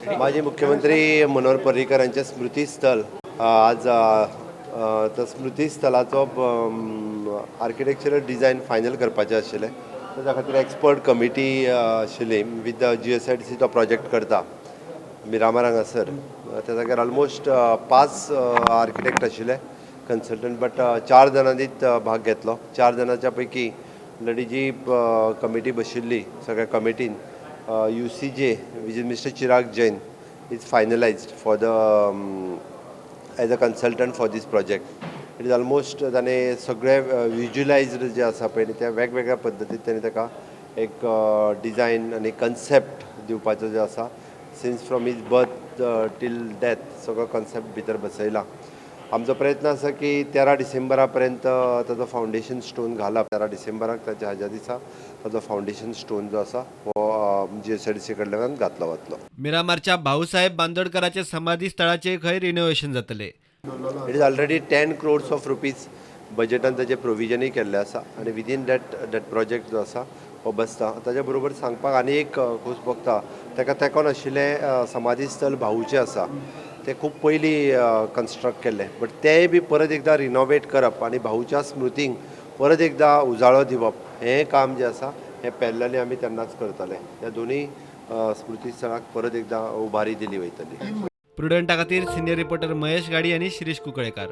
माजी मुख्यमंत्री मनोहर पर्रीकर हांचें स्मृतीस्थल आज त्या स्मृतीस्थलाचो आर्किटेक्चरल डिझायन फायनल करपाचें आशिल्लें. ताच्या खातीर एक्सपर्ट कमिटी आशिल्ली विथ GSIDC तो प्रोजेक्ट करता मिरामार हांगासर. त्या जाग्यार ऑलमोस्ट 5 आर्किटेक्ट आशिल्ले कन्सल्टंट, बट 4 जाणांनीच भाग घेतलो. 4 जाणांच्या पैकी ऑलरेडी जी कमिटी बशिल्ली सगळ्या कमिटीन UCJ, which is Mr. Chirag Jain, is finalized for the as a consultant for this project. It is almost ताणें सगळे विज्युलायज्ड जे आसा पळय न्ही, त्या वेगवेगळ्या पद्दतीन ताणें ताका एक डिजायन आनी कन्सेप्ट दिवपाचो जो आसा, since from his birth till death सगळो कन्सेप्ट भितर बसयला. आमचो प्रयत्न आसा की 13 डिसेंबरा पर्यंत ताजो फावंडेशन स्टोन घालप. 13 डिसेंबराक ताच्या हाज्या दिसा ताजो फावंडेशन स्टोन जो आसा हो GSIDC कडल्यान घातलो वतलो. मिरामारच्या भाऊसाहेब बांदोडकराचे समाधी स्थळाचे खंय रिनोव्हेशन जातले. It is already 10 crores of rupees बजेटान ताजें प्रोविजनूय केल्लें आसा आनी विदीन that project जो आसा हो बसता. ताज्या बरोबर सांगपाक आनी एक खोस भोगता, ताका तेंकोन आशिल्लें समाधी स्थल भाऊचें आसा, तें खूब पयलीं कन्स्ट्रक्ट केल्लें, बट तेंय बी परत एकदां रिनोवेट करप आनी भाऊच्या स्मृतींक परत एकदां उजाळो दिवप हें काम जें आसा हें पॅरलली आमी तेन्नाच करतले. ह्या दोनूय स्मृती स्थळाक परत एकदां उबारी दिली वयतली. प्रुडंटा खातीर सिनियर रिपोर्टर महेश गाडी आनी शिरीष कुंकळेकार.